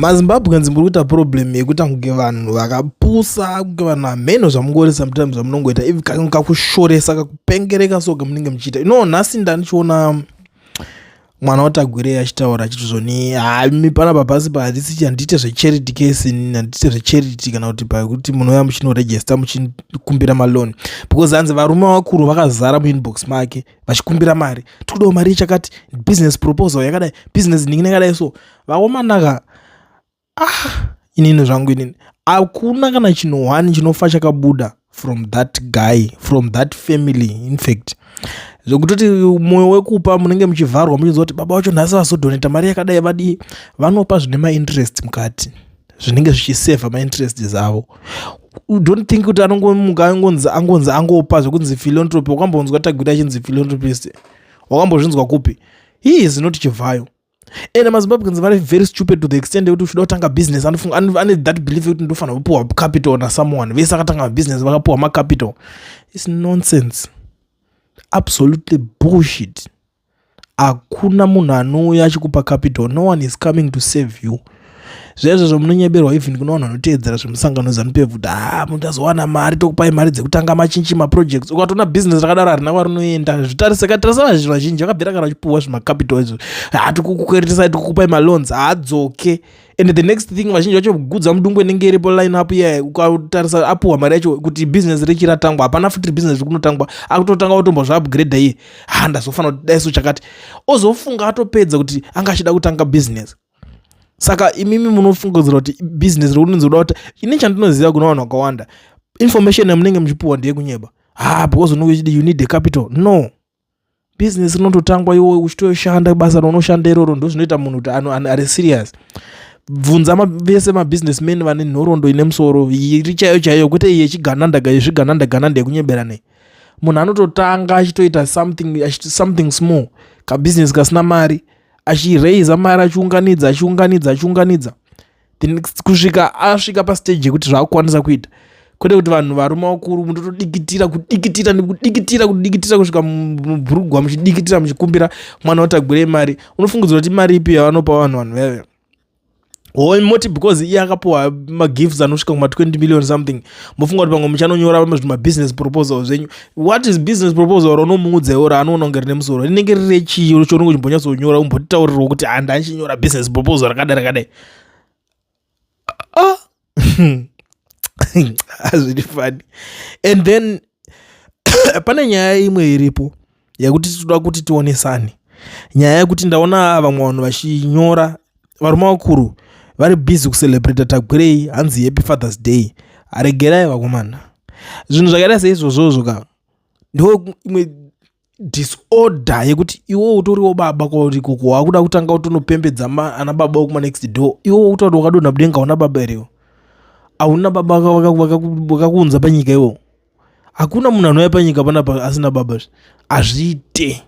MaZimbabweans muri kuita problem yekuita kunge vanhu vakapusa, kunge vanhu hameno zvamungori. Sometimes zvamunongoita, even kakushoresa, kakupengereka so kamunenge muchiita. Nhasi ndandichiona mwana waTagwirei achitaura achiti zvoni, "Hami panapa pasi pa handisi, handiite zvecharity case, handiite zvecharity kana kuti pakuti munouya muchinoregister muchikumbira maloan," because hanzi varume vakuru vakazara muinbox make vachikumbira mari. "Tikudawo mari yechakati, business proposal yakadai, business ndingine yakadai." So vakomanaka, ah, inini zvangu, inini hakuna kana chinhu one chinofa chakabuda from that guy, from that family. In fact, zvekutoti mwoyo wekupa munenge muchivharwa, muchinzwa kuti baba vacho nhasi vazodonata mari yakadai, vadii. Vanopa zvine mainterest mukati, zvinenge zvichisevha mainterest avo. Don't think kuti anongomuka angonzi angopa zvekunzi philanthropy. Wakambonzwa Tagwirei achinzi philanthropist? Wakambozvinzwa kupi? He is not Chivayo. And maZimbabweans vari very stupid to the extent yekuti uchida kutanga business, ane that belief yekuti ndofanira kupiwa capital nasomeone. Vese akatanga mabusiness vakapiwa macapital. It's nonsense, absolutely bullshit. Hakuna munhu anouya achikupa capital. No one is coming to save you. Zvaizvozvo munonyeberwa. Even kuna vanhu vanoteedzera zvemusangano ZANU PF kuti ha, mutazowana mari, tokupai mari dzekutanga machinchi maprojects. Ukatoona business rakadaro, harina kwarinoenda. Zvitariseka, tarisa vazhinji, vazhinji vakabvira kana vachipuhwa zvimacapital izvo, ha, tikukukweretesai, tikukupai maloans, haadzoke. And the next thing, vazhinji vacho gudza mudungwe inenge iripo, line up iya. Ukatarisa apuhwa mari yacho kuti business rechiratangwa, hapana futi business rikunotangwa. Akutotanga kutomba zvaupgrade iye, ha, ndazofanira kuti dai so chakati. Ozofunga atopedza kuti anga achida kutanga business. Saka imimi munofungidzira kuti business rekunonzi kuda kuti ini chandinoziva, kuna vanhu vakawanda information yamunenge muchipuhwa ndeyekunyeba. Ha, because unenge you need a capital. No, business rinototangwa iwe uchitoshanda basa raunoshanda iroro. Ndo zvinoita munhu kuti ari serious. Bvunza vese mabusinessmen vane nhoroondo ine musoro iri chaiyo chaiyo, kwete yechigananda, yezvigananda gananda yekunyebera. Nei munhu anototanga achitoita something small, kabusiness kasina mari, achiraisa mari, achiunganidza, achiunganidza, achiunganidza, then kusvika asvika pastage yekuti zvaakukwanisa kuita? Kwete kuti vanhu varume vakuru mundotodikitira, kudikitira nekudikitira, kudikitira kusvika mubhurugwa, muchidikitira muchikumbira mwana waTagwirei mari. Unofungidzira kuti mari ipi yavanopa vanhu? Vanhu veve moti because iye akapiwa magifts anosvika kuma20 million something, mofunga kuti pamwe muchanonyora mabusiness proposal zvenyu. What is business proposal raunomuudza iwo raanoona kunge rine musoro? Rinenge riri chii chounenge uchimbonyatsonyora? Umbotitaurirwo kuti handa achinyora business proposal rakadai rakadai. Ah, hazviri funny. And then pane nyaya imwe iripo yekuti toda kuti tionesane, nyaya yekuti ndaona vamwe vanhu vachinyora, varume vakuru vari busy kucelebrata Tagwirei, hanzi happy Father's Day. Regerai vakomana, zvinhu zvakaita seizvozvozvo ka ndo imwe disorder yekuti iwo utoriwo baba kwauri ikoko, wakuda kutanga kutonopembedza ana baba wekuma next door. Iwo utauri wakadonha mudenga, hauna baba herewo? Hauna baba vakakuunza panyika iwo? Hakuna munhu anouya panyika panapa asina baba, hazviite.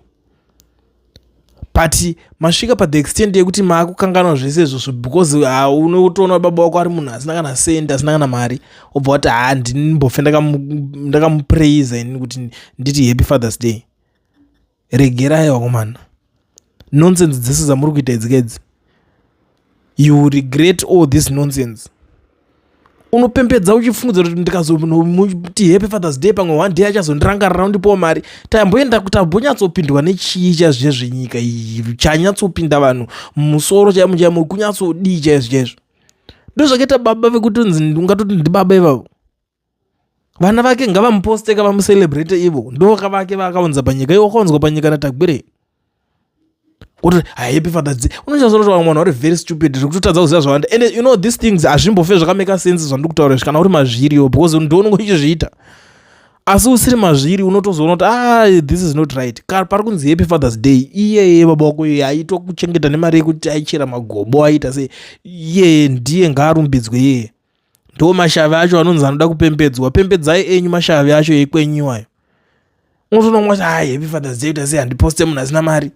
But masvika pathe extent yekuti maakukanganwa zvese izvozvo because unotoona baba wako ari munhu asina kana sendi, asina kana mari, obva wati, "Ha, ndimbofe ndakamupraisa ini kuti nditi happy Father's Day." Regerai vakomana, nonsense dzese dzamuri kuita idzika idzi, you regret all this nonsense. Unopembedza uchifungidza kuti ndikazomuti happy Father's Day, pamwe one day achazondirangarira undipowo mari. Tamboenda, tambonyatsopindwa nechii chaizvo chezvenyika iyi chanyatsopinda vanhu mumusoro chaimo chaimo? Kunyatsodii chaizvo chaizvo? Ndo zvakaita baba vekutonzi ungatoti ndibaba ivavo. Vana vake ngavamuposte, kavamucelebrate ivo, ndo vake vakaunza panyika. Iwo wakaunzwa panyika naTagwirei kuti happy Father's Day? Unochazona kuti vamwe vanhu vari very stupid zvekutotadza kuziva zvawanda. And you know these things hazvimbofe zvakameka sense zvandiri kutaura izvi kana uri mazviriwo, because ndounonge uchizviita. Asi usiri mazviri, unotozoona kuti, ah, this is not right. Pari kunzi happy Father's Day, iyeye baba wako iye aitwa kuchengeta nemari yekuti aichera magobo, aita sei, iyeye ndiye ngaarumbidzwe iyeye. Ndo mashavi acho anonzi anoda kupembedzwa. Pembedzai enyu mashavi acho ekwenyiwayo. Unotoona mwa kuti, "Ai, happy Father's Day kuita sei? Handiposte munhu asina mari."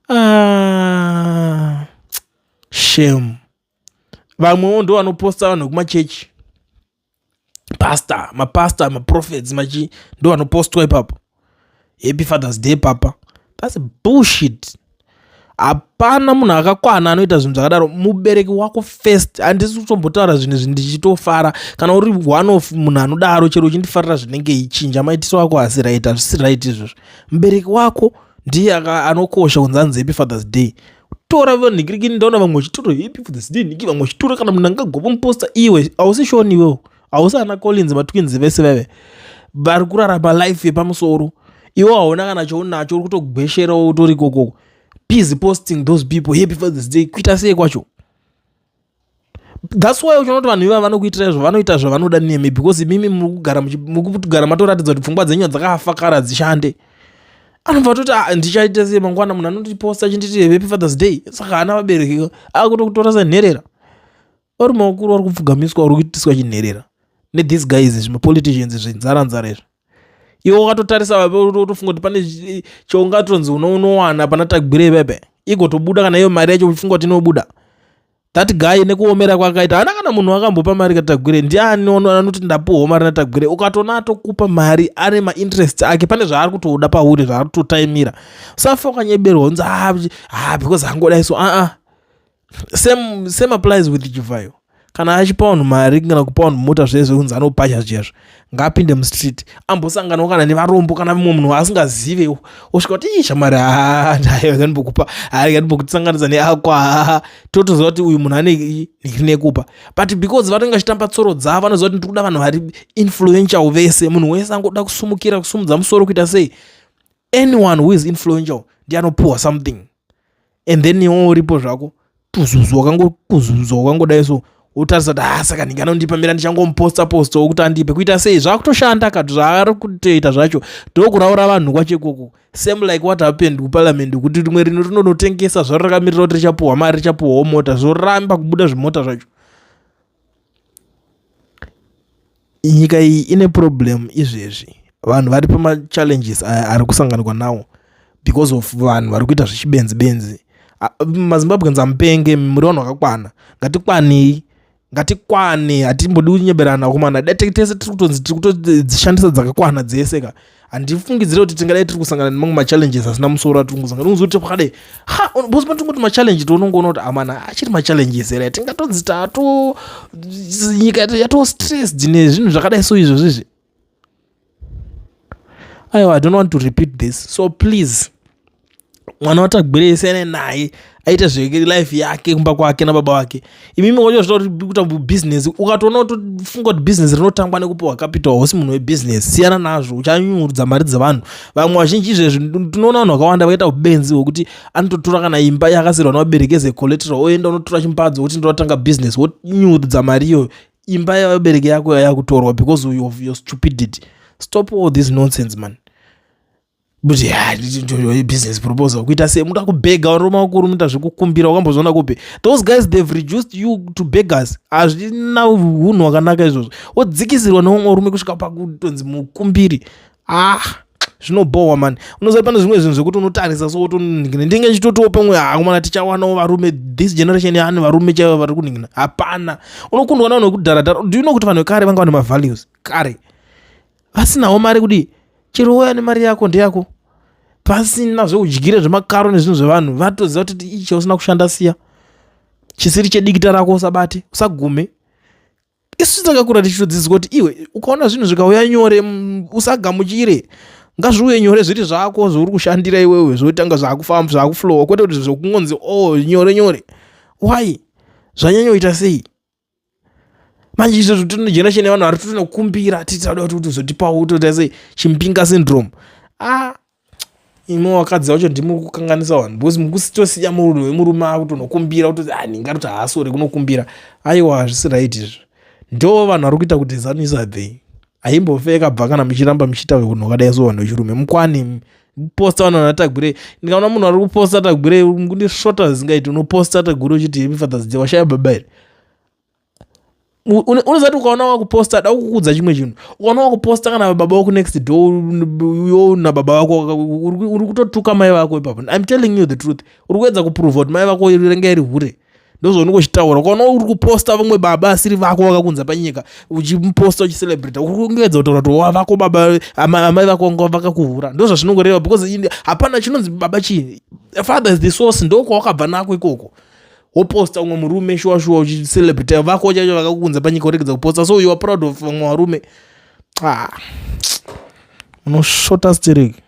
Ah, shame. Vamwewo ndo vanoposta vanhu vekumachechi, pastor, mapastor, maprophets, machi, ndo vanopostwa ipapo, happy Father's Day papa. That's bullshit. Hapana munhu akakwana anoita zvinhu zvakadaro. Mubereki wako first. Handisi kutombotaura zvinhu izvi ndichitofara. Kana uri one of munhu anodaro, chero uchindifarira zvinenge ichinja maitiro ako asi right, hazvisi right izvozvo. Mubereki wako ndiye anokosha kunzi anzi happy Father's Day. Tora vanhikirikini, ndaona vamwe vachitora happy Father's Day niki, vamwe vachitora kana munhu angagova muposta. Iwe hausi shoni, iwewo hausi ana Collins, matwins vese veve vari kurarama life yepamusoro. Iwe hauna kana chaunacho, uri kutogwesherawo utori ikokoko, busy posting those people happy Father's Day. Kuita sei kwacho? That's why uchiona kuti vanhu ivava vanokuitira izvo, vanoita zvavanoda nemi, because imimi muri kugara matoratidza kuti pfungwa dzenyu dzakafa kara dzishande. Anobva toti, "Ah, ndichaita sei mangwana munhu anondiposta achinditi happy Father's Day?" Saka haana vabereki, akutokutora senherera. Vari makuru vari kupfugamiswa, uri kuitiswa chinherera nethese guys, zvimapoliticians zvinzara nzara izvi. Iwe wakatotarisa, utofunga kuti pane chaungatonzi unowana pana Tagwirei pepe, igotobuda kana iyo mari yacho uchifunga kuti inobuda. That guy nekuomera kwakaita, haana kana munhu akambopa mari kaTagwirei. Ndiani anoti ndapuhwa mari naTagwirei? Ukatoona atokupa mari, ane mainterest ake, pane zvaari kutoda pauri, zvaari kutotaimira. Usafa ukanyeberwa unzi, ah, ah, because angodai so. Aa, same applies with Chivayo. Kana achipa vanhu mari kana kupa vanhu mota zvezvo kunzi anopacha zvichazvo, ngaapinde mustreet, ambosanganawo kana nevarombo kana mumwe munhu asingazive, osvika kuti, "Ii shamwari, ndimbokupa, ndimbokusanganidza neakwa." Totoziva kuti uyu munhu ane nekupa, but because vanenge vachitamba tsoro dzavo, vanoziva kuti ndikuda vanhu vari influential vese. Munhu wese angoda kusumukira, kusumudza musoro, kuita sei, anyone who is influential ndiye anopuhwa something. And then iwe uripo zvako, tuzuzu wakangokuzuzu, wakangodai so, wotarisa kuti, "Ah, saka ndinge anondipa, mira ndichangomuposta posta wokuti andipe." Kuita sei? Zvakutoshanda kati zvaari kutoita zvacho, ndokuraura vanhu kwacho ikoko. Same like what happened kuparliament, kuti rimwe rino rinonotengesa zvaro rakamirira kuti richapuhwa mari, richapuhwawo mota, zvoramba kubuda zvimota zvacho. Nyika iyi ine problem izvezvi. Vanhu vari pamachallenges aya ari kusanganikwa nawo because of vanhu vari kuita zvechibenzi benzi. MaZimbabweans, amupenge, muri vanhu vakakwana. Ngatikwanei, ngatikwane, hatimbodi kunyeberana kumana. Tese tiri kutonzi tiri kutodzishandisa dzakakwana dzese ka. Handifungidzire kuti tingadai tiri kusangana nemamwe machallenges asina musoro atiri kusangana unzi kuti kwakadai. Ha, because patingoti machallenge, tionongoona kuti amana achiri machallenges here? Tingatonzi tato nyika yato stressed nezvinhu zvakadai so izvozvizvi. Aiwa, I don't want to repeat this, so please, mwana waTagwirei siyana naye, aite zvelife yake kumba kwake nababa vake. Imimi wacho zvita kuita business, ukatoona utofunga kuti business rinotangwa nekupiwa capital, hausi munhu webusiness. Siyana nazvo, uchanyurudza mari dzevanhu. Vamwe vazhinji izvezvi tinoona vanhu vakawanda vakaita ubenzi hwekuti anototora kana imba yakasirwa navabereki as collateral, oenda unotora chimbadzo kuti ndotanga business, wonyurudza mari iyoyo. Imba yavabereki yako yakutorwa because of your stupidity. Stop all this nonsense, man. But business proposal kuita sei? Muda kubhega varume vakuru, muita zvekukumbira. Wakambozviona kupi? Those guys, they've reduced you to beggars. Hazvina unhu hwakanaka izvozvo. Wodzikisirwa neumwe rume kusvika pakutonzi mukumbiri. Ah, zvinobhohwa mani. Unoziva pane zvimwe zvinhu zvekuti unotarisa so utoningina, ndinge chitotiwo pamwe hakumana tichawanawo varume. This generation yaane varume chaivo vari kuningina, hapana. Unokundwa navanhu vekudharadhara. Do you know kuti vanhu vekare vanga vane mavalues kare, vasinawo mari? Kudii, chero uya nemari yako ndeyako, pasina zveudyire zvemakaro nezvinhu zvevanhu. Vatoziva kuti ichi chausina kushanda siya, chisiri chedikita rako usabate, usagume. Isu takakura tichitodzidziswa kuti iwe ukaona zvinhu zvikauya nyore, usagamuchire. Ngazviuye nyore zviri zvako zvauri kushandira iwewe, zvotanga zvakufamba, zvakuflowa, kwete kuti zvokungonzi, "Oh, nyore nyore." Why zvanyanyoita sei manje izvozvo? Tino generation yevanhu vari tinokumbira, titada kuti uzotipawo, toita sei? Chimpinga syndrome. Ah, imwe wakadzi wacho ndimi kukanganisa vanhu, because mukusitosiya munhu wemurume akutonokumbira, kutoti, "Ah, ndingatoti haasori kunokumbira." Aiwa, hazvisi right izvo. Ndo vanhu vari kuita kuti ZANU isabvei. Haimbofe yakabva kana muchiramba muchiita unhu hwakadai so. Vanhu vechirume, mukwani posta vanhu vanaTagwirei. Ndikaona munhu ari kuposta Tagwirei, kundisvota zvisingaiti. Unoposta Tagwirei uchiti happy Father's Day, washaya baba here? Unozati ukaona wakuposta, da kukuudza chimwe chinhu, ukaona wakuposta kana baba wako next door yo nababa vako, uri kutotuka mai vako ipapo. I'm telling you the truth. Uri kuedza kuprova kuti mai vako renge iri hure. Ndozvaunenge uchitaura. Ukaona uri kuposta vamwe baba asiri vako vakakunza panyika, uchimuposta, uchicelebrata, uri kungeedza kutaura kuti wa vako baba, amai vako vanga vakakuhura. Ndozvazvinongoreva, because hapana chinonzi baba. Chii? Father is the source. Ndokwawakabva nako ikoko. Woposta umwe murume, shuwa shuwa, uchicelebrata vako chacho vakakuunza panyika, uregedza kuposta. So you are proud of vamwe varume. Ah, unoshota stereki.